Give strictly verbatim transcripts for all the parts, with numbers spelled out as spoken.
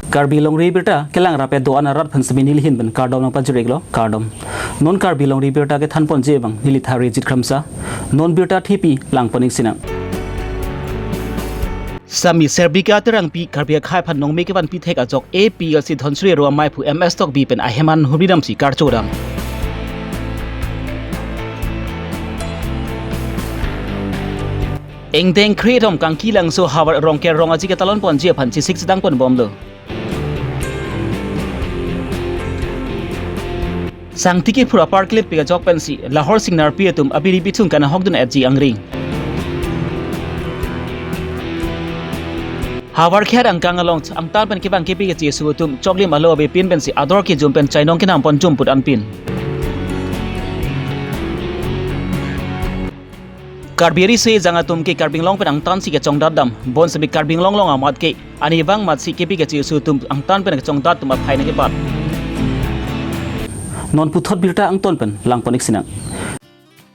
Karbi Longri Abirta kelang rap-et do-an arat aphan sitame neli ahin pen kardom nangpajir-iklo, kardom. Non Karbi Longri Abirta kethanponji abang neli Tharijit Kramsa. Non birta thepi langpon-ik sinang. Sami Serbirika Terangpi Karbi akhei aphan nongme kevanpi thek ajok A P L C Dhansiri Aro Amaiphu M S Tokbi pen ahem an humri damsi karcho dam. Ingdeng kre-thom Kangki Langso havar Rongker Rong Aji ketalonponji aphan chesik chetangponbomlo. Sangti kephur apar klimpi ajok pensi Lahor Singnarpi atum abiri bithung kanahokdun-etji angring. Havar Kher angkang along angtan pen kevang kepi kechesu atum choklim alo avepin pensi ador kejum pen chainong kenam pon jumput anpin. Karbi riso-ejang atum ke Karbi Anglong pen angtan si kechongdat dam, bonsitame Karbi Anglong along amat ke ani vang mat si kepi kechesu atum angtan pen kechongdat atum aphai nangkebat. Non puthot birta angton pen langpon-ik sinang.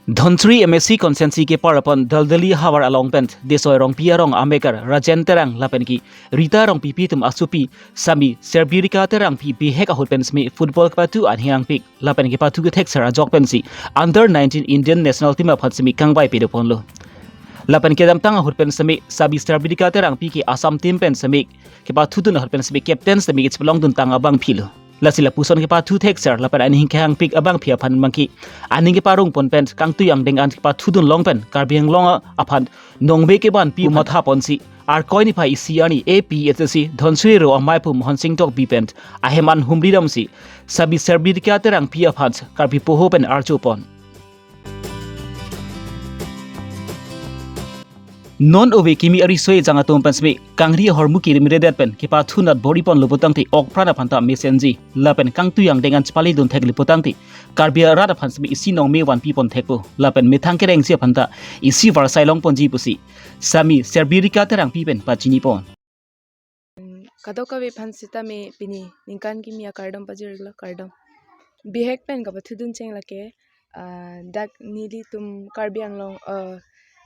Dhansiri M A C constituency kepar apon Daldali havar along pen Desoi Rongpi arong amekar Rajen Terang lapen ke Rita Rongpipi atum asopi Sami Serbirika Terangpi bihek ahut pen sitame football kepathu anhingpik lapen kepathu kethekser ajok pensi under nineteen Indian national team aphan sitame kangvai pedoponlo. Lapen kedamtang ahut pen sitame Sami Serbirika Terangpi ke Assam team pen sitame kepathudun ahut pen sitame captain sitame kechipalongduntang abangphilo. Lasi lapuson kepathu thekser lapen aning kehangpik abangphi aphan abangke aning keparongpon pen kangtui angdeng an kepathudun long pen Karbi Anglong aphan nongme kevanpi mathaponsi Arkoi niphai isi arni A P H L C Dhansiri Aro Amaiphu Mohon Sing Tokbi pen ahem an humri damsi Sami Serbirika Terangpi aphan Karbi poho pen arjupon. Non ove kimi ariso-ejang atum pen sitame kangri ahormu kirimredet pen kepathunat bor-iponlo putangte okpran aphanta mesenji lapen kangtui angdeng an chepaledun theklo putangte Karbi arat aphan sitame isi nongme vanpipon thekpo lapen methang kerengsi aphanta isi varsai longponji pusi Sami Serbirika Terangpi pen pachinipon. Kadokave aphan sitame pini ningkan kimi akardom pajir-iklo, kardom. Bihek pen kapathudun cheng lake, ah, dak nelitum Karbi Anglong, ah,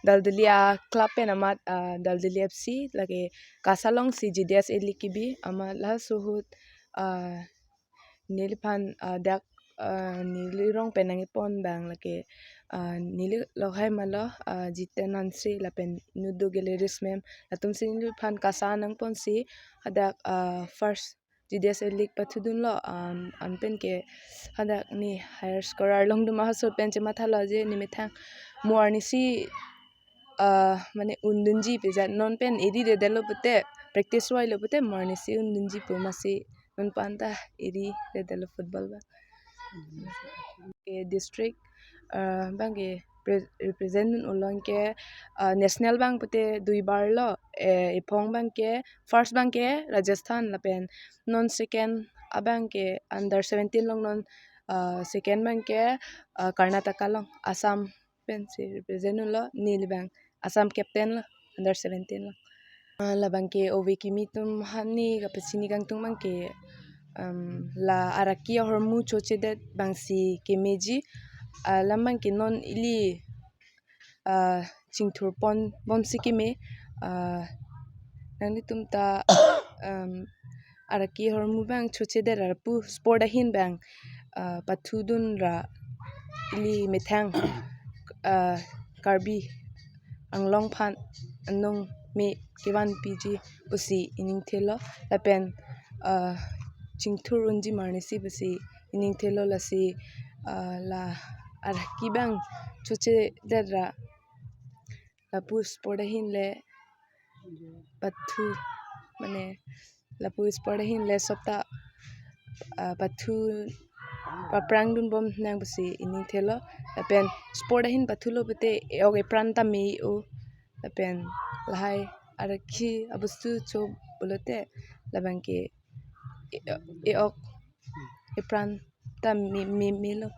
Daldali a club pen amat, ah, Daldali F C lake KASA alongsi G D S A League kebi amat laso ahut, ah, neliphan, ah, dak, ah, neli rong pen nangkepon abang lake, ah, neli lokhai malo, ah, Jiten Hanse lapen inut do Gladys ma'am, latumsi neliphan KASA nangponsi hadak, ah, first G D S A League pathudunlo, um, anpen ke hadak ne higher scorer longdun ma ahut pen chemathalo je ne methang mo arnisi, ah, mane undunji pejat non pen eri redetlo pute, practice roilo pute mo arnisi undunji pu masi non panta eri redetlo football abang. Ke district, ah, abangke pre-, represent dun-olo anke, ah, national abang pute duibar lo, eh, ephong abangke, first abangke Rajasthan lapen non second abangke under seventeen along non, ah, second abangke, ah, Karnataka along, Assam pensi represent dun-olo, neli abang Assam captain lo, under seventeen lo. Ah, labangke ove kimi atum aphan ne kapachini kangtung abangke, um, la araki ahormu chochedet abangsi kemeji, ah, lam abangke non ili, ah, chingthurponbomsi keme, ah, nanglitum ta, um, araki ahormu abang chochedet ra lapu sport ahin abang, ah, pathudun ra ili methang, ah, Karbi Anglong aphan anong me kevanpiji pusi ining thelo lapen, ah, chingthur unji ma arnisi pusi ining thelo lasi, ah, la araki abang chochedet ra lapu sport ahin le pathu mane lapu sport ahin le sopta, ah, pathu paprang dunbom nang pusi ining thelo lapen sport ahin pathulo pute e-ok epran ta me-o lapen lahai araki abostu cho pulote labangke e-, e-ok epran ta me, me, melo.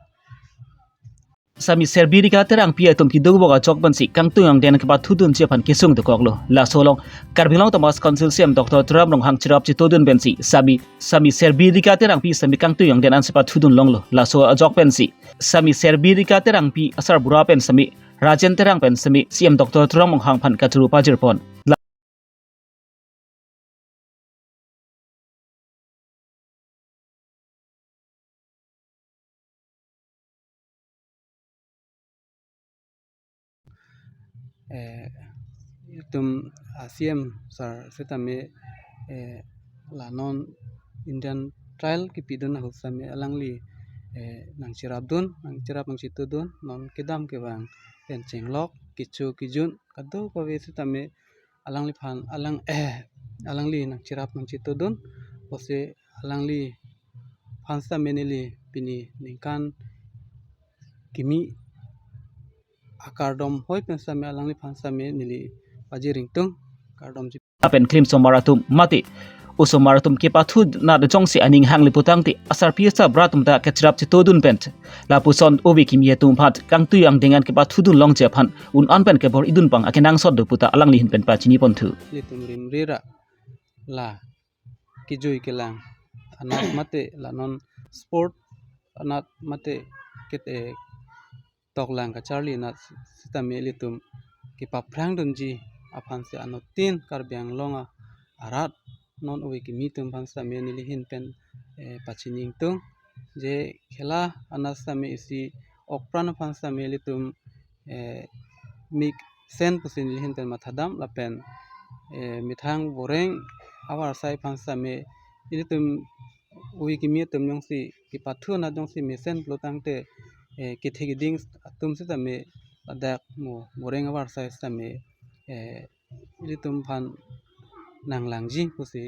Sami Serbirika Terangpi atum kidobok ajok pensi kangtui angdeng kepathudunji aphan kesung dokoklo. Laso along Karbi Anglong Autonomous Council C E M Doctor Tuliram Ronghang cherap chetongdun pensi Sami, Sami Serbirika Terangpi sitame kangtui angdeng ansi pathudun longlo. Laso ajok pensi Sami Serbirika Terangpi asarbura pen sitame Rajen Terang pen sitame C E M Doctor Tuliram Ronghang aphan kachoro pajirpon. eh, itum, ah, C M sir sitame, eh, la non Indian trial kipidun ahut sitame alangli, eh, nangcherapdun, nangcherap nangchitudun, non kedam kevang pen chenglok, kecho kejun, kadokave sitame alangliphan, alang, eh, alangli nangcherap nangchitudun, pusi alangliphan sitame neli pini ningkan kimi akardom hoi pen sitame alangliphan sitame neli pajir ingtung, kardom. Lapen klim osomar atum mate osomar atum kepathu nat jongsi aning hangli putangte asarpi asarbura atum ta kacherap chitodun pen lapuson ove kimi atum aphan kangtui angdeng an kepathudun longji aphan un-an pen kebor-idun abang akenangsot do puta alangli ahin pen pachini ponthu. Ilitum rimri ra la kejui kelang anat mate la non sport anat mate ket, eh, toklang kacharli anat sitame ilitum kepaphrangdunji aphansi anuttin Karbi Anglong a-, arat non ove kimi atum aphan sitame neli ahin pen, eh, pachini ingtung. Je khela anat sitame isi okpran aphan sitame ilitum, eh, mesen pusi neli ahin pen mathadam lapen, eh, methang boreng avarsai aphan sitame ilitum ove kimi atum jongsi kepathu anat jongsi mesen pulotangte, eh, kethe keding atum sitame ladak mo boreng avarsai sitame, eh, ilitum aphan nanglangji pusi,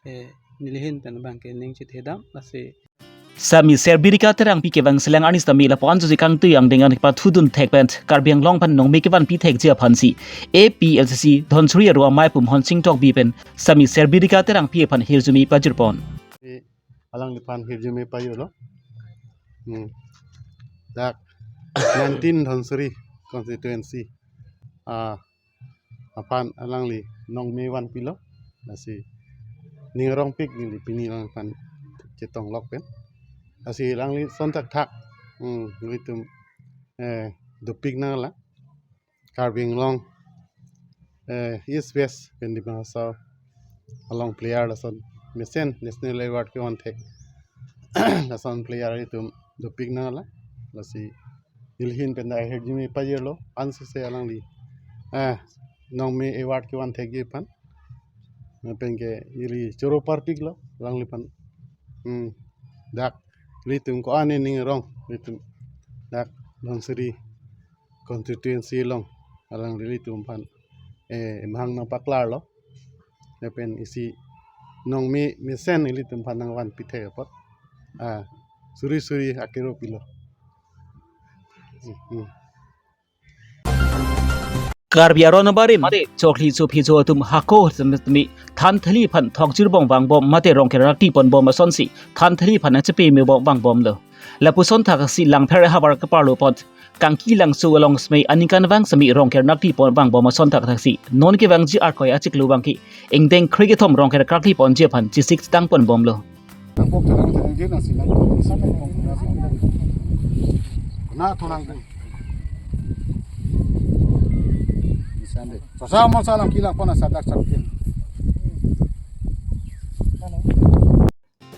eh, neli ahin pen abangke ning chethedam lasi. Sami Serbirika Terangpi kevang selang arni sitame lapu-an josi kangtui angdeng an kepathudun thek pen Karbi Anglong aphan nongme kevanpi thekji aphansi A P L C C Dhansiri aru amei Pumhon Sing Tokbi pen Sami Serbirika Terangpi aphan hirjume pajirpon. Alangliphan hirjume pajirlo. Hmm. Dak nineteen Dhansiri constituency, ah, aphan alangli nongme vanpilo. Lasi ning arongpik neli pini alangphan chetonglok pen. Lasi alangli ason thakthak, hmm, nelitum, eh, dopik nanglang. Karbi Anglong, eh, East West pen Dima Hasao along player lason mesen national award kevan thek lason player itum dopik nanglang. Lasi neli ahin pen ta hirjume pajirlo, ansose alangli, eh, nongme award kevan thekji aphan. Lapen ke neli choro parpiklo alangliphan. Hmm. Dak ilitum ko-an ne ning arong ilitum dak Dhansiri constituency along alangli ilitum aphan, eh, emhang nangpaklarlo. Lapen isi nongme mesen ilitum aphan nangvanpi thek apot, ah, suri suri akero pilo. Hmm, hmm. Karbi aron abarim mate chokli chophi cho atum hako sitame thanthali aphan thokjir bong vangbom mate rong kerakti ponbom asonsi thanthali aphan nangchepame bong vangbomlo. Lapuson thaksi Langpher ahavar keparlo pon Kangki Langso along sitame aningkanvang sitame rong kerakti pon vangbom ason thaksi non kevangji Arkoi achiklo abangke ingdeng krekethom rong kerakti ponji aphan chesik tang ponbomlo. Nangpok thalang thalang je nasi nangpok nasi nangpok nasi. Na thalang thalang. Isan de. Sasa mo salam kilang pon asadak sarutin.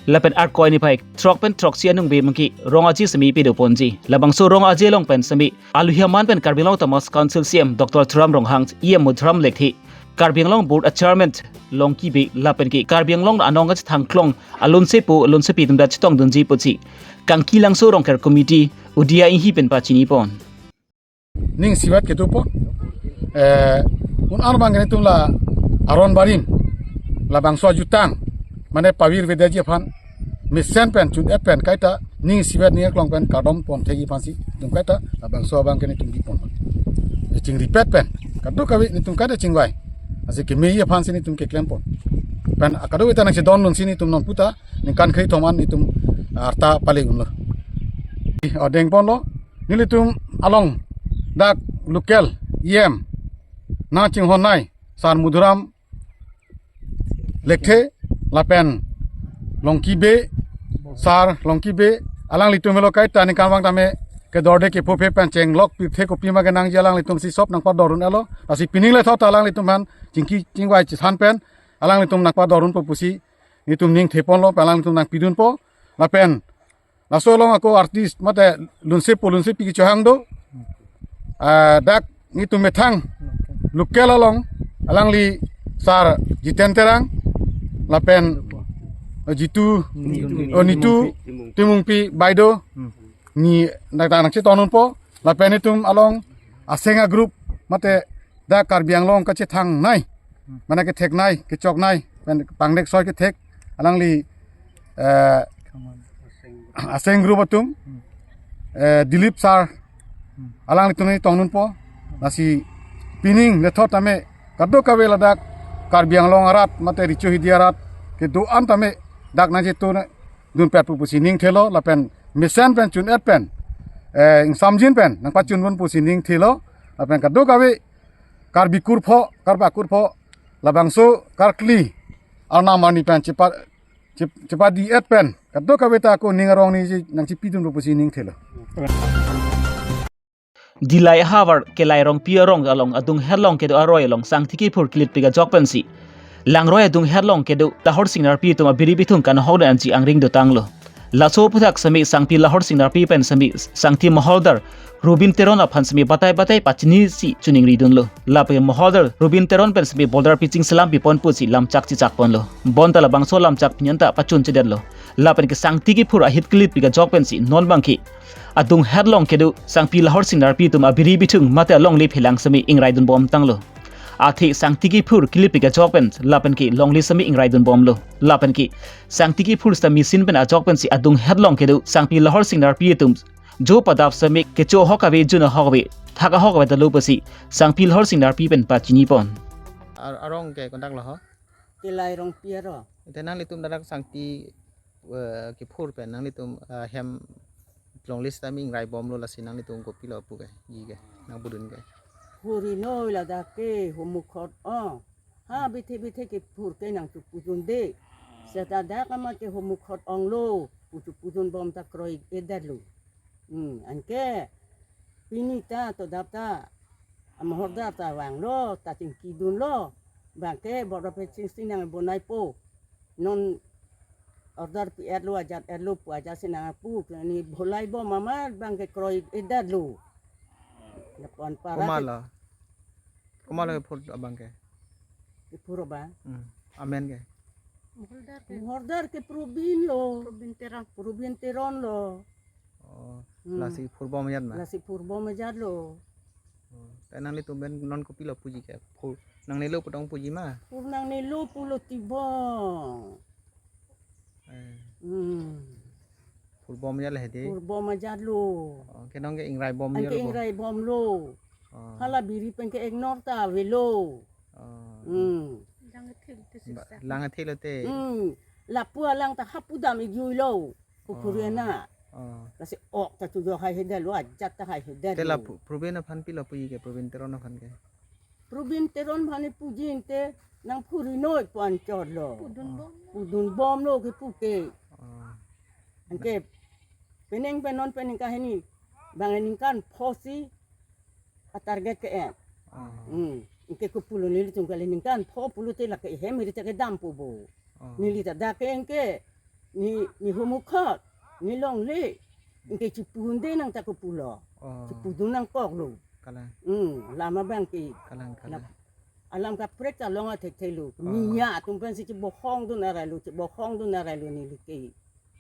Lapen Arkoi niphai throk pen throksi aningve abangke rong aje sitame pedo ponji. Labangso rong aje along pen sitame aluhi aman pen Karbi Anglong Autonomous Council C M Doctor Tuliram Ronghang, E M Madhuram Lekthe, Karbi Anglong Board a Chairman Longki Bey lapen ke Karbi Anglong anong kachethangklong alunsepo alunsepi atum ta chetongdunji pusi Kangki Langso Rongker Committee Udia Inghi pen pachini pon. Ning isivet kedo pon. Eh, un-an abang netum la aron barim labangso ajutang mane pavirvedeji aphan mesen pen chun-et pen kaita ning isivet ning arlong pen kardom pon thekji aphansi netum kaita labangso abangke netum bi pon. Eh, chingripet pen kadokave netum kaita chingvai. Lasi kemeji aphansi netum keklem pon. Pen akadokave ta nangchedondunsi netum nonputa ningkan krekethom an netum arta pale unlo. Adeng ponlo nelitum along dak local E M nangchinghonnei Sar Madhuram Lekthe lapen Longki Bey, Sar Longki Bey, alanglitum helo kaita ningkan vang tame kedorde kepho phe pen chenglok pirthe kopima kenangji alanglitumsi sop nangpadorun-etlo. Lasi pining lethot alanglitum aphan chingki chingvai chethan pen alanglitum nangpadorunpo pusi netum ning theponlo pen alanglitum nangpidunpo. Lapen laso along ako artist mate lunsepo lunsepi kechohang do. Ah, dak Netum methang local along alangli Sar Jiten Terang lapen Jitu, Nitu, oh, Nitu Timungpi Baido, ni dak nangchetongdunpo lapen netum along aseng a-group mate dak Karbi Anglong kachethangnei, mane ketheknei, kechoknei pen pangdek soi kethek alangli, eh, aseng group atum, eh, Dilip Sar, alanglitum nangchetongdunpo. Lasi pining lethot tame kadokave ladak Karbi Anglong arat mate Richo Hidi arat kedo-an tame dak nangchetongdunpet pu pusi ningthelo lapen mesen pen chun-et pen, eh, ingsamjin pen nangpachunpon pusi ningthelo lapen kadokave Karbi kurpho, Karbi kurpho, labangso karkli arnam arni pen chepa-, chep-, chepadi-et pen kadokave ta ako ning arong nangji nangchepidunpo pusi ningthelo. Dillai ahavar Kelai Rongpi arong along adung hetlong kedo aroi along sangti kiphur kilitpik ajok pensi langroi adung hetlong kedo lahor singnarpi atum abiri bithung kanhokdun ansi angring dotanglo. Laso aphuthak semi sangpi lahor singnarpi pen semi sangti maholdar Rubin Teron aphan semi batai batai pachinisi chuningridunlo. Lapen maholdar Rubin Teron pen semi boldar piching selam pipon pusi lamchak chechakponlo. Bonta labangso lamchak pini anta pachunchedetlo. Lapen ke sangti kiphur ahit kilitpik ajok pensi non bangke adung hetlong kedo sangpi lahor singnarpi atum abiri bithung mate alongle phelang semi ingraidunbomtanglo. Athe sangti kiphur kilitpik ajok pen lapen ke longle semi ingraidunbomlo. Lapen ke sangti kiphur sita machine pen ajok pensi adung hetlong kedo sangpi lahor singnarpi atum jo padap semi kecho ahok ave, jun ahok ave, thak ahok ave ta lo pusi sangpi lahor singnarpi pen pachinipon. Ar-, arong ke kontak lo ho? Kelai Rongpi arong. Ite nanglitum dak sangti, eh, kiphur pen nanglitum, eh, hem longle sita mi ingraibomlo, lasi nanglitum kopilo pu ke, ji ke, nangpudun ke. Phuri noi ladak ke homukhot ong. Ha bithe bithe kiphur ke nangchepudunde. Seta dak amat ke homukhot onglo, pu chepudunbom ta kroidetlo. Hmm, anke pini ta to dap ta, amaholdar ta vanglo, ta chingkidunlo. Bangke boldar piching si nangbonaipo. Non order pi-etlo, ajat-etlo pu ajat si nangpu, kini bolaibom amat bangke kroidetlo. Lapen para Komat ke lo? Komat lo kiphur abang ke? Kiphur abang? Hmm. Amen ke? Maholdar ke. Maholdar ke Probin lo. Probin Teron. Probin Teron lo. Oh, hmm. Lasi phurbom ajat ma? Lasi phurbom ajatlo. Oh, ta nanglitum pen non kopilo puji ke? Phur nangnelo pu tong puji ma? Phur nangnelo pulo tibong. Eh. Hmm. Phurbom ajat le hedi? Phurbom ajatlo. Oh, ke non ke ingraibom ajatlo. Anke ingraibomlo. Oh. Hala biri pen ke ignore ta avelo. Oh. Hmm. Lang athil te sisa. Lang athil te. Hmm. Lapu alang ta hapu dam-ikjuilo. Puphuri na. Oh. Lasi ok ta chujok haihedetlo, ajat ta haihedetlo. Te la Pro-, Probin aphan pilo puji ke, Probin Teron aphan ke? Probin Teron aphan puji ante nangphuri noi pu anchotlo. Pudunbom. Pudunbomlo kipu ke. Oh. Anke penang pen non pen ningkan hini. Bang ningkan pho si atarget ke-en. Oh. Hmm. Anke kopulo nelitum kali ningkan pho pulote lake hem ri ta kedampo bo. Oh. Neli ta dak ke anke ne, ne homukhot, ne longle. Anke chepudunde nang ta kopulo. Oh. Chepudun nangkoklo. Kalang. Hmm, lama bangke. Kalang, kalang. Alam kaprek ta long athekthelo. Oh. Miya atum pensi chebohongdun aralo, chebohongdun aralo neli ke.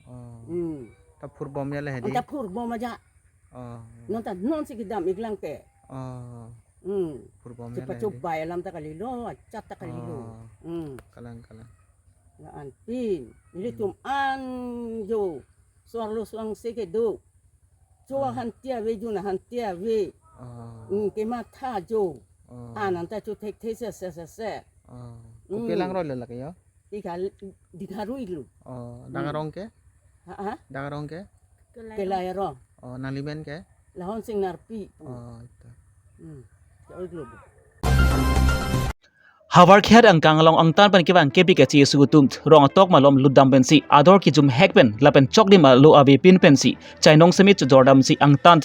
Oh. Hmm. Ta phurbom ajat le hedi? Anta phurbom ajat. Oh. Non ta non si kedam-iklang ke. Oh. Hmm. Phurbom ajat le hedi? Chepachobai alam ta kalilo, ajat ta kalilo. Oh. Hmm. Kalang, kalang. La-anpin, nelitum an jo, suarlo suangse kedo. Jo, ah, ahan ti ave, jun ahan ti ave. Ah. Hmm, kematha jo. Ah. An anta chothekthe se, se, se, se. Ah. Hmm. Kopi alangroi lo lake yo? Dikha, dikha rui lo. Oh, hmm. Dak arong ke? Ha, ha? Dak arong ke? Kelai arong. Oh, nanglimen ke? Lahon Singnarpi pu. Oh, ita. Hmm. Ka-oi globo. Havarkhet angkang along angtan pen kevang kebi kachi sugutum rong atok malom lutdam pensi ador kijumhek pen lapen choklim alo avepin pensi chainong semi chojordamsi angtan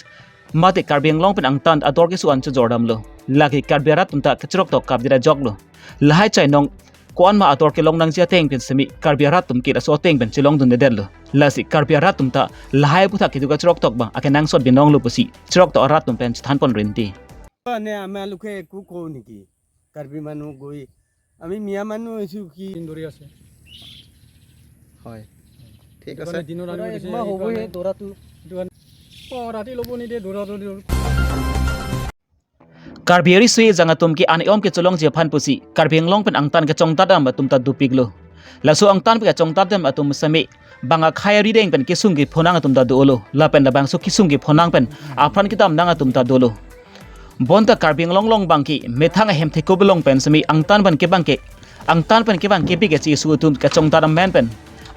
mate Karbi Anglong pen angtan ador keso-an chojordamlo. Lake Karbi arat atum ta kachiroktok kapdira joklo. Lahai chainong ko-an ma ador kelong nangji ateng pen semi Karbi arat atum ke laso ateng pen chelongdundedetlo. Lasi Karbi arat atum ta lahai aphuthak kedo kachiroktok abang akenangsot binonglo pusi chiroktok arat atum pen chethanpon rinti. মানে আমালোকে একো কওঁ নেকি? কাৰ্বি মানুহ গৈ আমি মিয়া মানুহ হৈছো কি? দিন ধৰি আছে। হয়, ঠিক সেইটো আছে। কাৰণে দিনত আনিব দিছে, একমাহ এইটো হ'বই কাৰণে দৌৰাটো। সেইটো কাৰণে অ ৰাতি ল'ব নিদিয়ে দৌৰা দৌৰি। Karbi ari sui jang atum ke an-e-om kecholongji aphan pusi Karbi Anglong pen angtan kechongdat dam atum ta dopiklo. Laso angtan pen kechongdat dam atum seme bang akhai arideng pen kesung kephonang atum ta dolo. Lapen labangso kesung kephonang pen apran kedam nang atum ta dolo. Bonta Karbi Anglong along abang ke methang ahem theko belong pen seme angtan pen kebang ke angtan pen kebang kebi kechesu atum kechongdat amen pen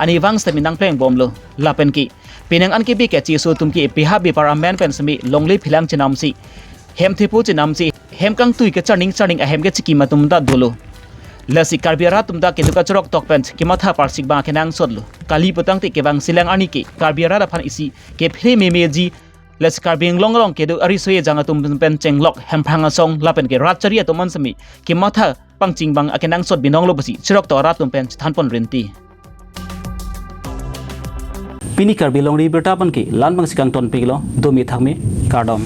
ani vang seme nangpleng bomlo. Lapen ke penang an kebi kechesu atum ke piha bipar amen pen seme longle philang chenamsi hem thepo chenamsi hem kangtui kecharning charning ahem kechikim atum ta dolo. Lasi Karbi arat atum ta kedo kachorok tok pen kematha parsik bang kenangsotlo. Kali putangte kevang silang arni ke Karbi arat aphan isi kephere memeji. Lasi Karbi Anglong along kedo ari sui jang atum pen chenglok Hemprang asong lapen ke rat chari atum an seme kematha pangching bang akenangsot binonglo pusi chirok to arat atum pen chethanpon rinti. Pini Karbi Longri Birta pen ke la-an abangsi kangtonpiklo, domi thakmi, kardom.